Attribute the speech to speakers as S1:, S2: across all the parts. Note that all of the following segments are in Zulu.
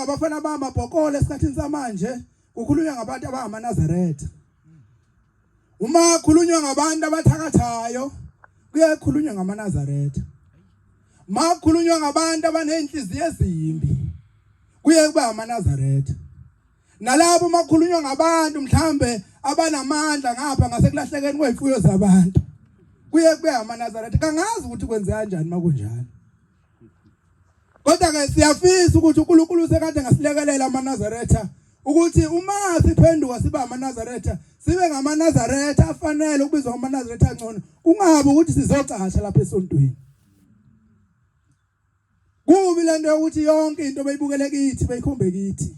S1: ngabafana bamabhokolo esikhathini samanje kukhulunywa ngabantu abangamaNazaretha. Uma kukhulunywa ngabantu abathakathayo kuyakhulunywa ngamaNazaretha. Uma kukhulunywa ngabantu abanezinhliziyo ezimbi kuye kuba amaNazaretha. Nalabo uma kukhulunywa ngabantu mhlambe abanamandla ngapha ngasekulahlekeni kwezimfuyo zabantu kuye kube amaNazaretha. Kangazi ukuthi kwenzeka kanjani makunjalo. Kodwa ke siyafisa ukuthi uNkulunkulu sekade ngasilekelela amaNazaretha ukuthi uma siphenduka siba amaNazaretha sibe ngamaNazaretha afanele ukubizwa ngamaNazaretha angcono kungabi ukuthi sizocasha lapha esontweni. Kubi lento yokuthi yonke into beyibukele kithi beyikhombe kithi.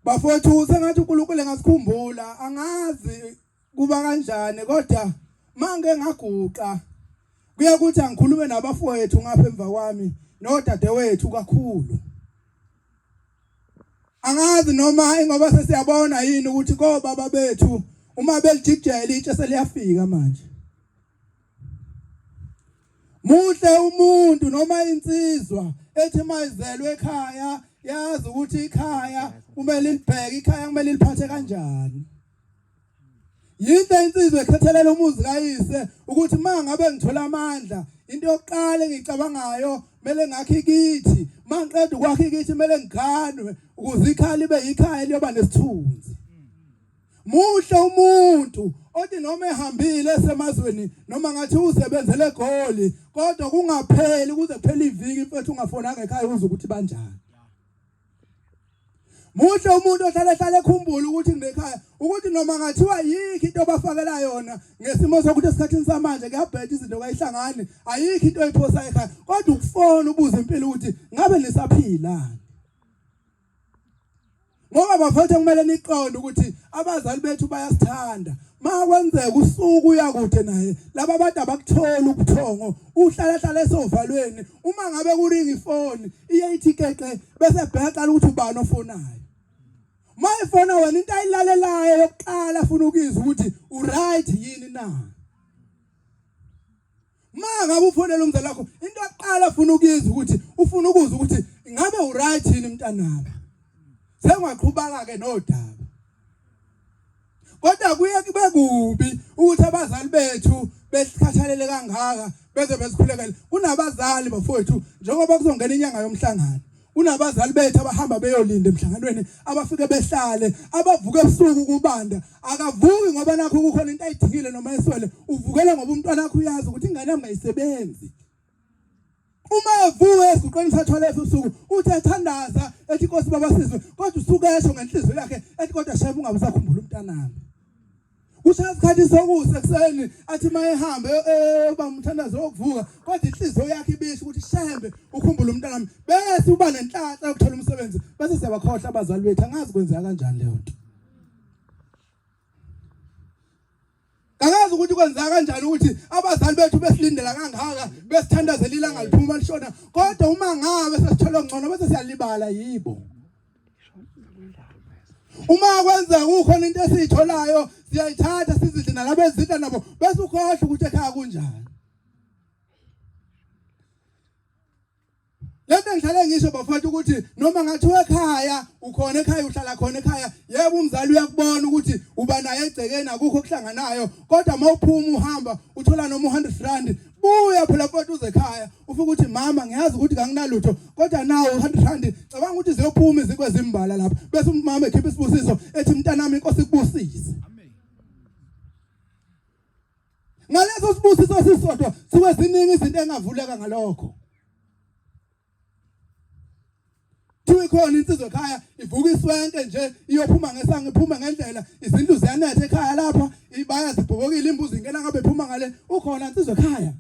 S1: Bafowethu sengathi uNkulunkulu engasikhumbula angazi kuba kanjani kodwa mangike ngaguqa kuye kuthi angikhulume nabafowethu ngapha emva kwami nodadewethu kakhulu. Angazi noma ingoba sesiyabona yini ukuthi kobaba bethu uma belijikijela itshe seliyafika manje. Muhle umuntu noma insizwa ethi mayizelwe ekhaya yazi ukuthi ikhaya kumele libheke ikhaya kumele liphathe kanjani. Yinto insizwa ekhethelela umuzi kayise ukuthi uma ngabe ngithola amandla into yokuqala engicabangayo kumele ngakhe ikithi uma ngiqeda ukwakha ikithi kumele ngiganwe ukuze ikhaya libe yikhaya liyoba nesithunzi. Muhle umuntu othi noma ehambile esemazweni noma ngathi usebenzele eGoli kodwa kungapheli kuze kuphele iviki mfethu ungafonanga ekhaya uze ukuthi banjani. Muhle umuntu ohlale ehlale ekhumbula ukuthi nginekhaya ukuthi noma ngathiwa yikho into abafakela yona ngesimo sokuthi esikhathini samanje kuyabheda izinto kayihlangani ayikho into oyiphosa ekhaya kodwa ukufona ubuze impilo ukuthi ngabe nisaphila. Ngoba bafethu kumele niqonde ukuthi abazali bethu bayasithanda. Makwenzeka usuku uya kude naye laba bantu abakutholi ubuthongo uhlala hlala esovalweni uma ngabe kuringa ifoni iye ithi keqe bese bheqa ukuthi ubani ofonayo. Uma efona wena into ayilalelayo yokuqala afuna ukuyizwa ukuthi uright yini na. Ma ngabe ufonela umzali wakho into yokuqala afuna ukuyizwa ukuthi ufuna ukuzwa ukuthi ingabe uright yini mntanami. Sengaqhubaka ke nodaba. Kodwa kuye kube kubi ukuthi abazali bethu besikhathalele kangaka beze besikhulekele. Kunabazali bafowethu njengoba kuzongena inyanga yomhlangano. Kunabazali bethu abahamba beyolinda emhlanganweni abafike behlale abavuka ebusuku kubanda akavuki ngoba nakho kukhona into ayidingile noma eswele uvukela ngoba umntwana wakho uyazi ukuthi ingane yami ayisebenzi. Uma evuka esiguqweni sathwala ebusuku uthi ethandaza ethi Nkosi baba sizwe kodwa usuke esho ngenhliziyo yakhe ethi kodwa shame ungabe usakhumbula umntanami. Kushaya isikhathi sokusa ekuseni athi uma ehambe uba umthandazo wokuvuka kodwa inhliziyo yakhe ibisho ukuthi shembe ukhumbule umntanami bese uba nenhlanhla yokuthola umsebenzi bese siyabakhohlwa abazali bethu angazi kwenzeka kanjani leyo nto. Angazi ukuthi kwenzeka kanjani ukuthi abazali bethu besilindela kangaka besithandazela ilanga liphuma lishona kodwa uma ngabe sesithola ngcono bese siyalibala yibo. Uma kwenzeka kukhona into esiyitholayo siyayithatha sizidle nalabo ezidla nabo bese ukhohlwa ukuthi ekhaya kunjani. Lento engihlale ngisho bafowethu ukuthi noma ngathiwa ekhaya ukhona ekhaya uhlala khona ekhaya yebo umzali uyakubona ukuthi uba naye egcekeni akukho okuhlanganayo kodwa uma uphuma uhamba uthola noma u100 rand buya phela mfowethu uze ekhaya ufike ukuthi mama ngiyazi ukuthi kanginalutho kodwa nawo 100 rand cabanga ukuthi ziyophuma izinkwe ezimbala lapha bese umama ekhipha isibusiso ethi mntanami inkosi ikubusise. Ngaleso sibusiso sisodwa suke ziningi izinto engavuleka ngalokho. Thiwa ikhona insizwa ekhaya ivuka iswenke nje iyophuma ngesango iphume ngendlela izindlu ziyanetha ekhaya lapha ibaya zibhobokile imbuzi ingena ngabe iphuma ngale ukhona insizwa ekhaya.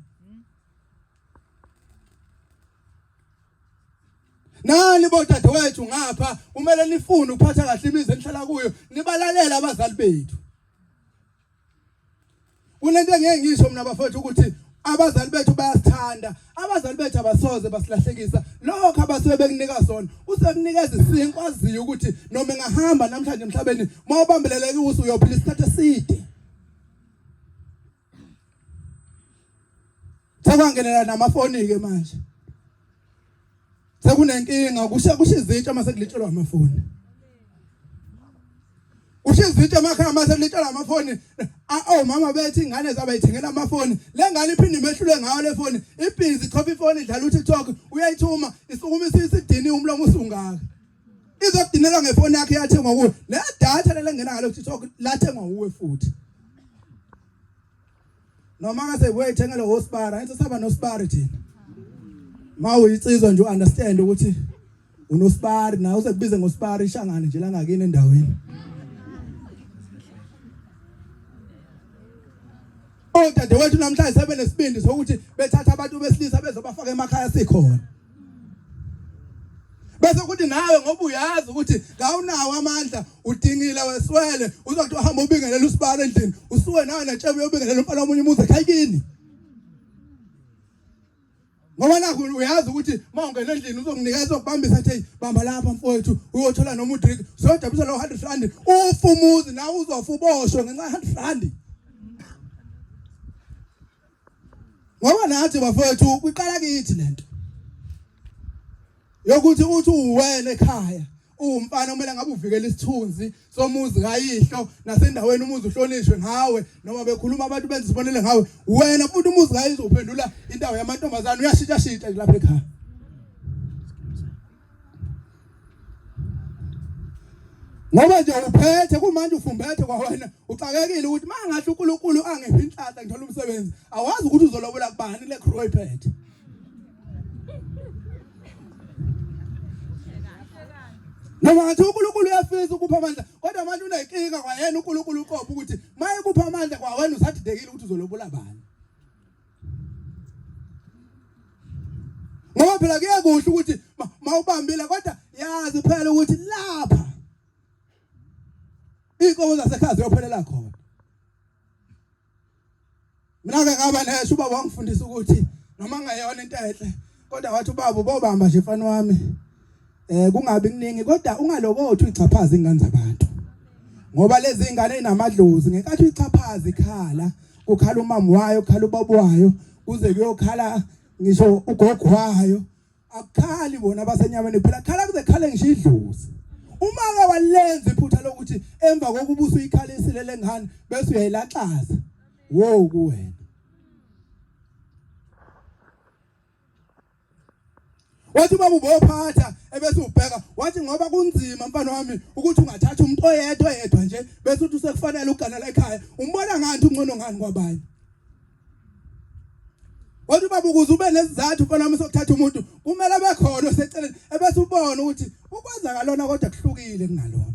S1: Nani bodadewethu ngapha kumele nifune ukuphatha kahle imizi enihlala kuyo nibalalele abazali bethu. Kunento engeke ngisho mina bafowethu ukuthi abazali bethu bayasithanda abazali bethu abasoze basilahlekisa lokho abasuke bekunika sona usekunikeza isinkwa aziyo ukuthi noma engahamba namhlanje emhlabeni uma ubambelele kuso uyophila isikhathi eside sekwangenela namafoni-ke manje. Sekunenkinga kusha kusha izitsha mase kulitshelwa amafoni. Kusha izitsha emakhaya mase kulitshelwa amafoni. Omama bethi ingane zabo ayithengela amafoni. Le ngane iphinde imehlule ngayo le foni. Ibhizi ichopha ifoni idlala uTikTok uyayithuma isukuma isidini umlomo usungaka. Izokudinela ngefoni yakhe yathengwa kuwe. Le data lelengena ngalo TikTok lathengwa uwe futhi. Noma ngase uyithengele hosibara, enze saba nosibari thina. Mawuyinsizwa nje understand ukuthi unosibari nawe usekubize ngosibari ishangane nje la ngakini endaweni. Odadewethu namhlanje sebenesibindi sokuthi bethatha abantu besilisa bezobafaka emakhaya sikhona. Bese kuthi nawe ngoba uyazi ukuthi kawunawo amandla udingile weswele uzothi uhamba ubingelela usibalo endlini usuke nawe netshebe uyobingelela umfana omunye umuzi ekhaya kini. Ngoba nakho uyazi ukuthi uma ungena endlini uzokunikeza ukubambisa athi bamba lapha mfowethu uyothola noma udrink sojabulisa lo 100 rand ufa umuzi nawe uzofa uboshwe ngenxa ya 100 rand. Ngoba nathi bafowethu kuqala kithi lento yokuthi uthi uwena ekhaya uwumfana kumele ngabe uvikela isithunzi somuzi kayihlo nasendaweni umuzi uhlonishwe ngawe noma bekhuluma abantu benza isibonelo ngawe wena futhi umuzi kayihlo uphendula indawo yamantombazane uyashintsha shintsha nje lapha ekhaya. Ngoba nje uphethe kumanje ufumbethe kwawena uxakekile ukuthi mangahle uNkulunkulu angiphi inhlanhla ngithola umsebenzi awazi ukuthi uzolobola kubani le crew oyiphethe. Noma ngathi uNkulunkulu uyafisa ukupha amandla kodwa manje unenkinga kwayena uNkulunkulu uqobo ukuthi maye kupha amandla kwawena usadidekile ukuthi uzolobola bani. Ngoba phela kuye kuhle ukuthi mawubambile kodwa yazi phela ukuthi lapha inkomo zasekhaya ziyophelela khona. Mina ke ngaba nesho ubaba wangifundisa ukuthi noma ngayona into enhle kodwa wathi ubaba ubobamba nje mfana wami eh kungabi kuningi kodwa ungalokothi uyixhaphaze ingane zabantu ngoba lezi ingane inamadlozi ngenkathi uyixhaphaza ikhala kukhala umama wayo kukhala ubaba wayo kuze kuyokhala ngisho ugogo wayo akukhali bona abasenyameni kuphela khala kuze khale ngisho idlozi uma ke walenza iphutha lokuthi emva kokuba usuyikhalisile lengane bese uyayilaxaza wo kuwena. Wathi ubaba ubophatha ebese ubheka wathi ngoba kunzima mfana wami ukuthi ungathatha umuntu oyedwa yedwa nje bese uthi usekufanele uganela ekhaya umbona ngani ungcono ngani kwabanye. Wathi ubaba ukuze ube nesizathu mfana wami sokuthatha umuntu kumele abe khona oseceleni ebese ubona ukuthi ukwenza ngalona kodwa kuhlukile kunalona.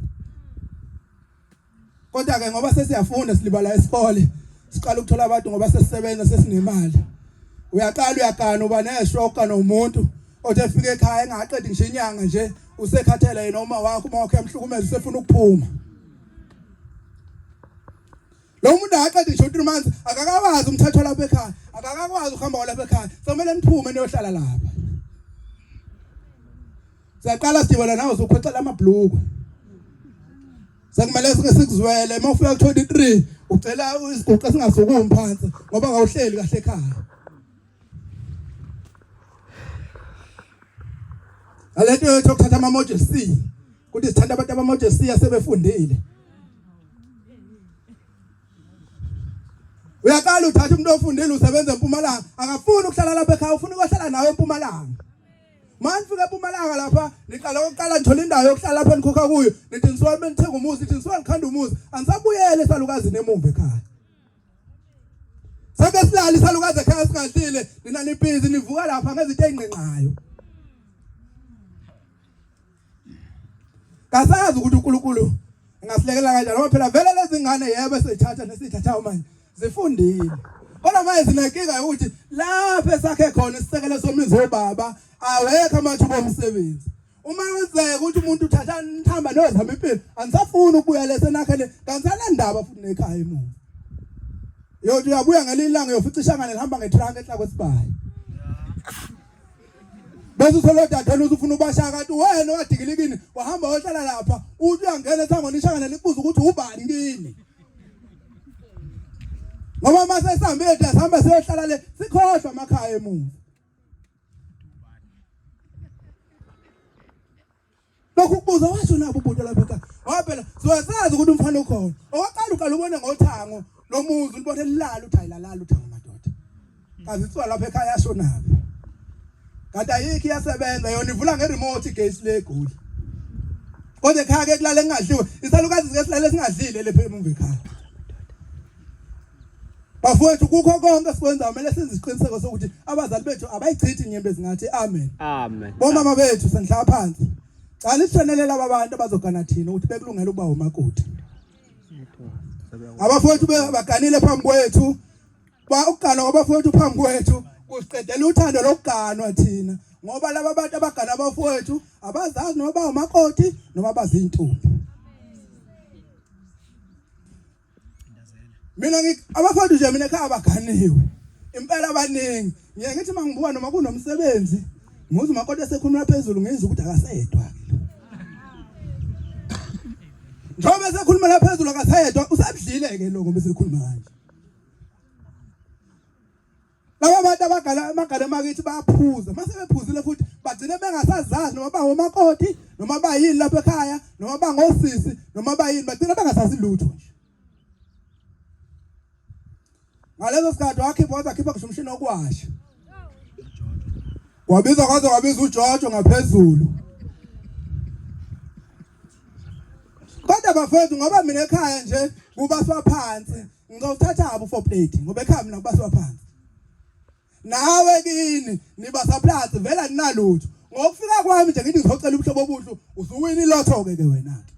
S1: Kodwa ke ngoba sesiyafunda silibala isikole siqala ukuthola abantu ngoba sesisebenza sesinemali. Uyaqala uyagana uba neshoka nomuntu othi efika ekhaya engaqedi ngisho inyanga nje usekhathele yena uma wakho uma wakho yamhlukumeza usefuna ukuphuma. Lo muntu akaqedi ngisho 3 months akakawazi umthetho lapha ekhaya akakakwazi ukuhamba lapha ekhaya sekumele niphume niyohlala lapha. Siyaqala sidibana nawe usukhwexela amabhulukwe. Sekumele sike sikuzwele uma ufika ku-23 ucela isiguqe singasukumi phansi ngoba kawuhleli kahle ekhaya. Alento yethu yokuthatha ama-model C ukuthi sithanda abantu ama-model C asebefundile. Uyaqala uthatha umuntu ofundile usebenza eMpumalanga akafuni ukuhlala lapha ekhaya ufuna ukuhlala nawe eMpumalanga. Manje fika eMpumalanga lapha niqala okokuqala nithola indawo yokuhlala lapha nikhokha kuyo nithi nisuka benithenga umuzi nithi nisuka nikhanda umuzi anisabuyele esalukazini emuva ekhaya. Sake silale isalukazi ekhaya singadlile nina nibhizi nivuka lapha ngezinto ezinqenqayo. Kasazi ukuthi uNkulunkulu engasilekelela kanjani ngoba phela vele lezi ngane yebo esithatha nesithathayo manje zifundile. Kodwa manje sinenkinga yokuthi lapha esakhe khona isisekelo somizi wobaba awekho amathuba omsebenzi. Uma kwenzeka ukuthi umuntu uthatha nihamba nozama impilo anisafuni ukubuya lesenakhele kanti sanandaba futhi nekhaya emuva. Yothi uyabuya ngelinye ilanga uyofica ishangane lihamba ngetrank enhla kwesibaya. Bese uthola odadewenu usufuna ubashaya kanti wena owadikila kini wahamba wayohlala lapha uthi uyangena esangweni ishangane likubuza ukuthi ubani kini. Ngoba uma sesihambile thina sihamba siyohlala le sikhohlwa amakhaya emuva. Ulokhu ukubuza washo nabo ubhuti lapha ekhaya. Ngoba phela siyasazi ukuthi umfana ukhona. Okokuqala uqala ubone ngothango lomuzi ulibone lilala uthi ayilalala uthango madoda. Kazi ithiwa lapha ekhaya yashonaphi. Kanti ayikho iyasebenza yona ivula nge-remote igesi le egoli. Kodwa ekhaya ke kulale kungadliwe. Isalukazi sike silale singadlile lepha emuva ekhaya. Bafowethu kukho konke esikwenzayo kumele senze isiqiniseko sokuthi abazali bethu abayichithi inyembezi ngathi amen.
S2: Amen.
S1: Bomama bethu senhlala phansi. Cala isithenelele laba bantu abazogana thina ukuthi bekulungela ukuba umakoti. Abafowethu baganile phambi kwethu. Ba ukugana kwabafowethu phambi kwethu kusiqedela uthando lokuganwa thina ngoba laba bantu abagana abafowethu abazazi noma bawumakoti noma bazintombi. Mina ngi abafowethu nje mina ekhaya abaganiwe. Impela abaningi. Ngiye ngithi mangibuka noma kunomsebenzi ngizwe umakoti esekhuluma phezulu ngizwe ukuthi akasedwa ke lo. Njengoba esekhulumela phezulu akasayedwa usabudlile ke lo ngoba esekhuluma kanje. Laba bantu abagala amagala emakithi bayaphuza. Mase bephuzile futhi bagcine bengasazazi noma bangomakoti noma bayini lapha ekhaya noma bangosisi noma bayini bagcine bengasazi lutho nje. Ngaleso sikhathi wakhipha waze akhipha ngisho umshini wokuwasha. Wabiza kwaze wabiza uJojo ngaphezulu. Kodwa bafethu ngoba mina ekhaya nje kubaswa phansi ngizowuthatha abo for plate ngoba ekhaya mina kubaswa phansi. Nawe kini nibasa phansi vela ninalutho. Ngokufika kwami nje ngithi ngizocela ubuhlobo obuhle usuwina ilotho ke ke wena ke.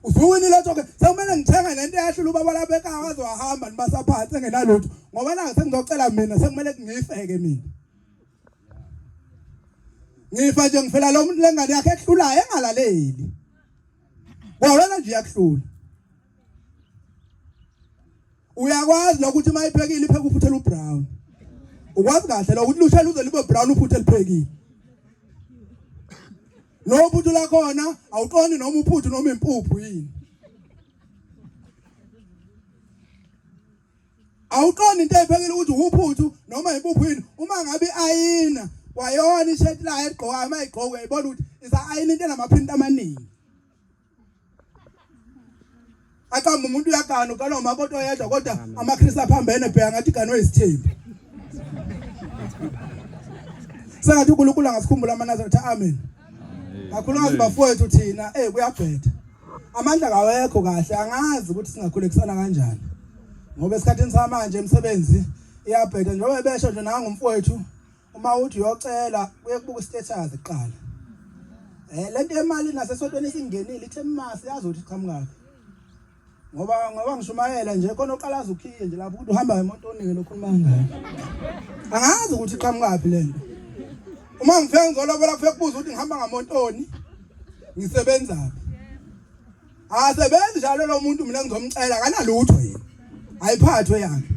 S1: Usuwina ilotho ke sekumele ngithenge lento eyahlula ubaba lapha ekhaya waze wahamba nibasa phansi engenalutho ngoba na sengizocela mina sekumele ngife ke mina. Ngifa nje ngifela lo muntu lengane yakhe ehlulayo engalaleli. Kwawena nje iyakuhlula. Uyakwazi lokuthi uma iphekile ipheke uphuthe lu-brown. Ukwazi kahle lokuthi lusha luze libe brown uphuthe liphekile. Lo phuthu lakhona awuqondi noma uphuthu noma impuphu yini. Awuqondi into eyiphekile ukuthi uphuthu noma impuphu yini uma ngabe ayina kwayona ishirt layo egqokayo uma igqoka uyayibona ukuthi isa-ayina into enamaphinti amaningi. Aqamba umuntu uyagana uganwa umakoti oyedwa kodwa amaKristu aphambene bheka ngathi iganwe isithembu. Sengathi uNkulunkulu angasikhumbula amaNazaretha amen. Kakhulukazi bafowethu thina eh kuyabheda. Amandla kawekho kahle angazi ukuthi singakhulekisana kanjani. Ngoba esikhathini samanje imisebenzi iyabheda njengoba besho nje nangu umfowethu uma uthi uyocela kuye kubuka istatus kuqala. Eh lento yemali nasesontweni isingenile ithe masi yazi ukuthi iqhamukaphi. Ngoba ngoba ngishumayela nje khona oqalaza ukhiye nje lapho ukuthi uhamba ngemoto onike lokhuluma ngayo. Angazi ukuthi iqhamukaphi lento. Uma ngifika ngizolobola kufike kubuza ukuthi ngihamba ngamontoni ngisebenzaphi. Asebenzi njalo lo muntu mina ngizomcela akanalutho yena. Ayiphathwe yakhe.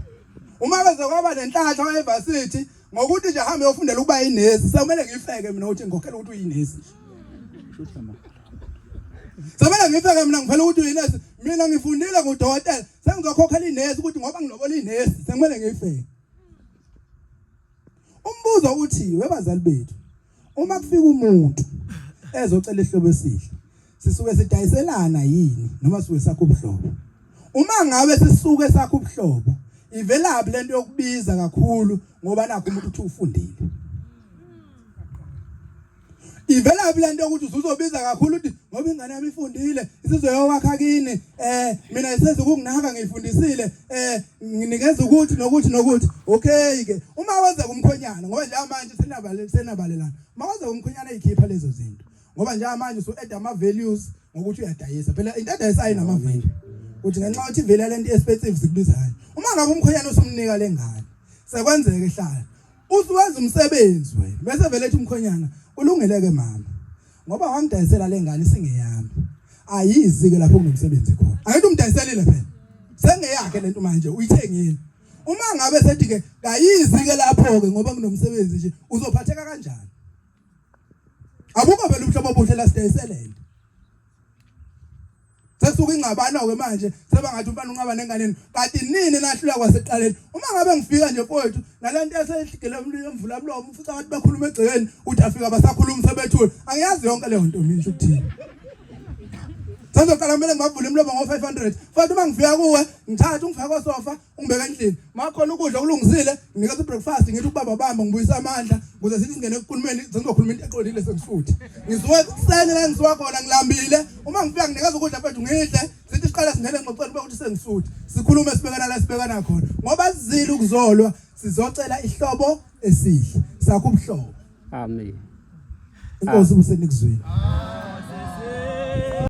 S1: Uma beze kwaba nenhlanhla wayevasithi ngokuthi nje ahambe yofundela ukuba yinesi sekumele ngifeke mina ukuthi ngikhokhela ukuthi uyinesi. Sekumele ngifeke mina ngiphela ukuthi uyinesi. Mina ngifundile ngudokotela sengizokhokhela inesi ukuthi ngoba ngilobola inesi sekumele ngifeke. Umbuzo uthi webazali bethu uma kufika umuntu ezocela isihlobo esihle sisuke sidayiselana yini noma sisuke sakho ubuhlobo uma ngabe sisuke sakho ubuhlobo ivelaphi lento yokubiza kakhulu ngoba nakho umuntu uthi ufundile ivelaphi lento yokuthi usuzobiza kakhulu uthi ngoba ingane yami ifundile isizoyowakha kini eh mina isezokunginaka ngiyifundisile eh nginikeza ukuthi nokuthi nokuthi okay ke uma wenza kumkhonyana ngoba nje manje senabale senabalelana uma wenza kumkhonyana eyikhipha lezo zinto ngoba nje manje usu add ama values ngokuthi uyadayisa phela into edayisayo inama value uthi ngenxa yokuthi ivele lento expensive sikubizayo uma ngabe umkhonyana usumnika lengane sekwenzeka ehlala usuwenza umsebenzi wena bese vele ethi umkhonyana ulungeleke mama ngoba wangidayisela lengane isingeyami ayizi ke lapho kunomsebenzi khona angithi umdayiselile phela sengeyakhe lento manje uyithengile uma ngabe sethi ke kayizi ke lapho ke ngoba kunomsebenzi nje uzophatheka kanjani abukho phela ubuhlobo obuhle la sidayiselele. Sekusuka ingxabano-ke manje, sebangathi umfana unqaba nenganeni, kanti nini nahlula kwasekuqaleni. Uma ngabe ngifika nje mfowethu nale nto esehligele emvula mlomo, ufica abantu bekhuluma egcekeni, uthi afika basakhuluma sebethule. Angiyazi yonke leyo nto mina ukuthini. Sengizoqala kumele ngibavule imilomo ngo-500. Futhi uma ngifika kuwe, ngithathe ungifake kosofa, ungibeke endlini. Makhona ukudla okulungisile, nginikeza ibreakfast, ngithi ukubamba bamba ngibuyisa amandla ukuze sithi singene ekukhulumeni, sengizokhuluma into eqondile sengisuthi. Ngisuke ekuseni la ngisuka khona ngilambile. Uma ngifika nginikeza ukudla mfethu ngidle, sithi siqale singene engxoxweni kube ukuthi sengisuthi. Sikhulume sibekana la sibekana khona. Ngoba sizile ukuzolwa, sizocela ihlobo esihle. Sakho ubuhlobo.
S2: Amen.
S1: Inkosi ubusenikuzwile.
S2: Amen.